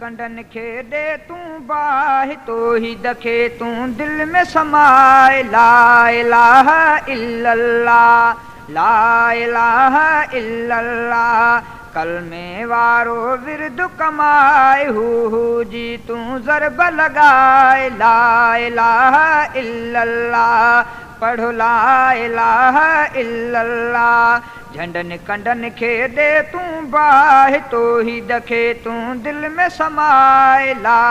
ڪنڊن کي ڏي تون باهه، توحيد کي تون دل ۾ سمائي. لا اله الا الله، لا اله الا الله. ڪلمي وارو ورد ڪمائي، هو هو جي تون ضرب لڳائي. لا اله الا الله، پڙهو لا اله الا الله. جهنڊن ڪنڊن کي ڏي تون باهه، توحيد کي تون دل ۾ سمائي. لا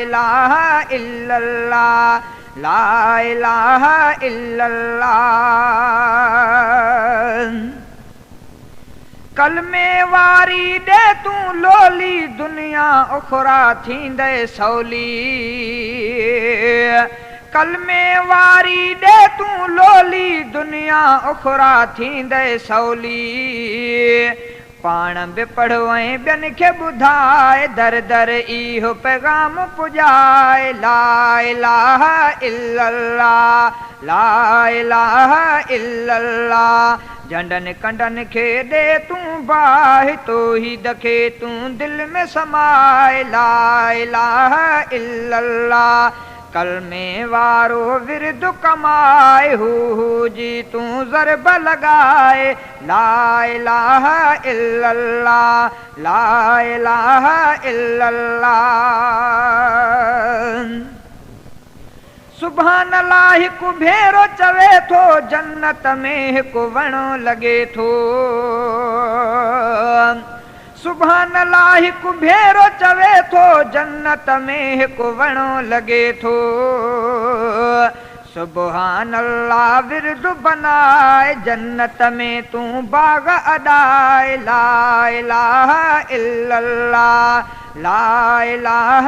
اله الا الله، لا اله الا الله. ڪلمي واري ڏي تون لولي، دنيا اخريٰ ٿيندي سولي. ڪلمي واري ڏي تون لولي، دنيا اخريٰ ٿيندي سولي. پاڻ به پڙهو ۽ ٻين کي ٻڌائي، در در اهو پيغام پڄائي. لا اله الا الله، لا اله الا الله. جهنڊن ڪنڊن کي ڏي تون باهه، توحيد کي تون دل ۾ سمائي. لا اله الا الله، ڪلمي وارو ورد ڪمائي، هو هو جي تون ضرب لڳائي. لا اله الا الله، لا اله الا الله. سبحان الله هڪ ڀيرو چوي ٿو، جنت ۾ هڪ وڻ لڳي ٿو. سبحان الله هڪ ڀيرو چوي ٿو، جنت ۾ هڪ وڻ لڳي ٿو. سبحان الله ورد بنائي، جنت ۾ تون باغ اڏائي. لا اله الا الله، لا اله